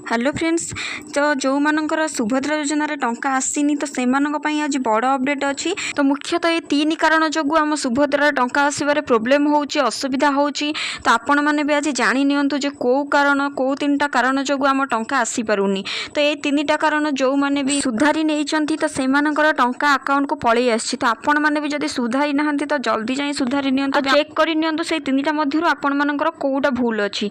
Hello friends, ତ ଯେଉଁମାନଙ୍କର ସୁଭଦ୍ରା ଯୋଜନାରେ ଟଙ୍କା ଆସିନି, ତ ସେମାନଙ୍କ ପାଇଁ ଆଜି ବଡ଼ ଅପଡ଼େଟ୍ ଅଛି। ତ ମୁଖ୍ୟତଃ ଏ ତିନି କାରଣ ଯୋଗୁଁ ଆମ ସୁଭଦ୍ରାର ଟଙ୍କା ଆସିବାରେ ପ୍ରୋବ୍ଲେମ୍ ହେଉଛି, ଅସୁବିଧା ହେଉଛି। ତ ଆପଣମାନେ ବି ଆଜି ଜାଣି ନିଅନ୍ତୁ ଯେ କେଉଁ କାରଣ, କେଉଁ ତିନିଟା କାରଣ ଯୋଗୁଁ ଆମ ଟଙ୍କା ଆସିପାରୁନି। ତ ଏଇ ତିନିଟା କାରଣ ଯେଉଁମାନେ ବି ସୁଧାରି ନେଇଛନ୍ତି, ତ ସେମାନଙ୍କର ଟଙ୍କା ଆକାଉଣ୍ଟକୁ ପଳେଇ ଆସିଛି। ତ ଆପଣମାନେ ବି ଯଦି ସୁଧାରି ନାହାନ୍ତି, ତ ଜଲ୍ଦି ଯାଇ ସୁଧାରି ନିଅନ୍ତୁ, ଚେକ୍ କରି ନିଅନ୍ତୁ ସେଇ ତିନିଟା ମଧ୍ୟରୁ ଆପଣମାନଙ୍କର କେଉଁଟା ଭୁଲ ଅଛି।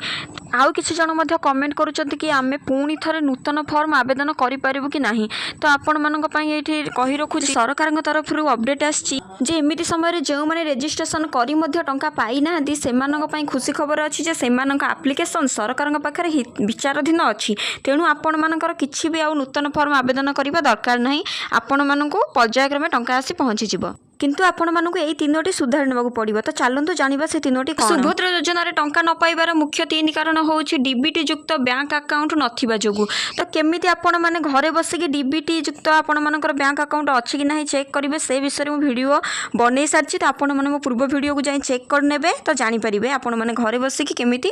ଆଉ କିଛି ଜଣ ମଧ୍ୟ କମେଣ୍ଟ କରୁଛନ୍ତି କି ଆମେ ପୁଣି ଥରେ ନୂତନ ଫର୍ମ ଆବେଦନ କରିପାରିବୁ କି ନାହିଁ? ତ ଆପଣମାନଙ୍କ ପାଇଁ ଏଇଠି କହି ରଖୁଛି, ସରକାରଙ୍କ ତରଫରୁ ଅପଡ଼େଟ୍ ଆସିଛି ଯେ ଏମିତି ସମୟରେ ଯେଉଁମାନେ ରେଜିଷ୍ଟ୍ରେସନ କରି ମଧ୍ୟ ଟଙ୍କା ପାଇନାହାନ୍ତି, ସେମାନଙ୍କ ପାଇଁ ଖୁସି ଖବର ଅଛି ଯେ ସେମାନଙ୍କ ଆପ୍ଲିକେସନ୍ ସରକାରଙ୍କ ପାଖରେ ବିଚାରାଧୀନ ଅଛି। ତେଣୁ ଆପଣମାନଙ୍କର କିଛି ବି ଆଉ ନୂତନ ଫର୍ମ ଆବେଦନ କରିବା ଦରକାର ନାହିଁ। ଆପଣମାନଙ୍କୁ ପର୍ଯ୍ୟାୟକ୍ରମେ ଟଙ୍କା ଆସି ପହଞ୍ଚିଯିବ। କିନ୍ତୁ ଆପଣମାନଙ୍କୁ ଏଇ ତିନୋଟି ସୁଧାରି ନେବାକୁ ପଡ଼ିବ। ତ ଚାଲନ୍ତୁ ଜାଣିବା ସେ ତିନୋଟି କ'ଣ। ସୁଭଦ୍ରା ଯୋଜନାରେ ଟଙ୍କା ନ ପାଇବାର ମୁଖ୍ୟ ତିନି କାରଣ ହେଉଛି ଡିବିଟି ଯୁକ୍ତ ବ୍ୟାଙ୍କ ଆକାଉଣ୍ଟ ନଥିବା ଯୋଗୁଁ। ତ କେମିତି ଆପଣମାନେ ଘରେ ବସିକି ଡିବିଟି ଯୁକ୍ତ ଆପଣମାନଙ୍କର ବ୍ୟାଙ୍କ ଆକାଉଣ୍ଟ ଅଛି କି ନାହିଁ ଚେକ୍ କରିବେ, ସେ ବିଷୟରେ ମୁଁ ଭିଡ଼ିଓ ବନେଇ ସାରିଛି। ତ ଆପଣମାନେ ମୋ ପୂର୍ବ ଭିଡ଼ିଓକୁ ଯାଇ ଚେକ୍ କରିନେବେ, ତ ଜାଣିପାରିବେ ଆପଣମାନେ ଘରେ ବସିକି କେମିତି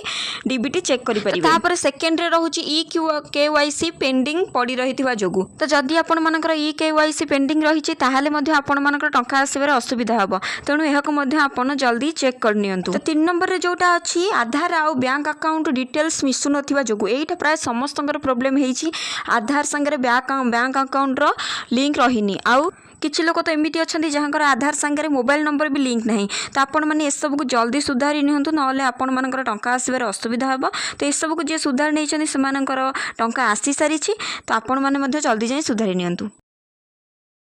ଡିବିଟି ଚେକ୍ କରିପାରିବେ। ତାପରେ ସେକେଣ୍ଡରେ ରହୁଛି ଇ କେୱାଇସି ପେଣ୍ଡିଂ ପଡ଼ି ରହିଥିବା ଯୋଗୁଁ। ତ ଯଦି ଆପଣମାନଙ୍କର ଇ କେୱାଇସି ପେଣ୍ଡିଂ ରହିଛି, ତାହେଲେ ମଧ୍ୟ ଆପଣମାନଙ୍କର ଟଙ୍କା ଆସିବାରେ ଅସୁବିଧା ହେବ। ତେଣୁ ଏହାକୁ ମଧ୍ୟ ଆପଣ ଜଲ୍ଦି ଚେକ୍ କରିନିଅନ୍ତୁ। ତ ତିନି ନମ୍ବରରେ ଯେଉଁଟା ଅଛି, ଆଧାର ଆଉ ବ୍ୟାଙ୍କ ଆକାଉଣ୍ଟ ଡିଟେଲ୍ସ ମିଶୁନଥିବା ଯୋଗୁଁ। ଏଇଟା ପ୍ରାୟ ସମସ୍ତଙ୍କର ପ୍ରୋବ୍ଲେମ୍ ହେଇଛି। ଆଧାର ସାଙ୍ଗରେ ବ୍ୟାଙ୍କ ଆକାଉଣ୍ଟର ଲିଙ୍କ ରହିନି। ଆଉ କିଛି ଲୋକ ତ ଏମିତି ଅଛନ୍ତି ଯାହାଙ୍କର ଆଧାର ସାଙ୍ଗରେ ମୋବାଇଲ ନମ୍ବର ବି ଲିଙ୍କ ନାହିଁ। ତ ଆପଣମାନେ ଏସବୁକୁ ଜଲ୍ଦି ସୁଧାରି ନିଅନ୍ତୁ, ନହେଲେ ଆପଣମାନଙ୍କର ଟଙ୍କା ଆସିବାରେ ଅସୁବିଧା ହେବ। ତ ଏସବୁକୁ ଯିଏ ସୁଧାରି ନେଇଛନ୍ତି, ସେମାନଙ୍କର ଟଙ୍କା ଆସିସାରିଛି। ତ ଆପଣମାନେ ମଧ୍ୟ ଜଲ୍ଦି ଯାଇ ସୁଧାରି ନିଅନ୍ତୁ।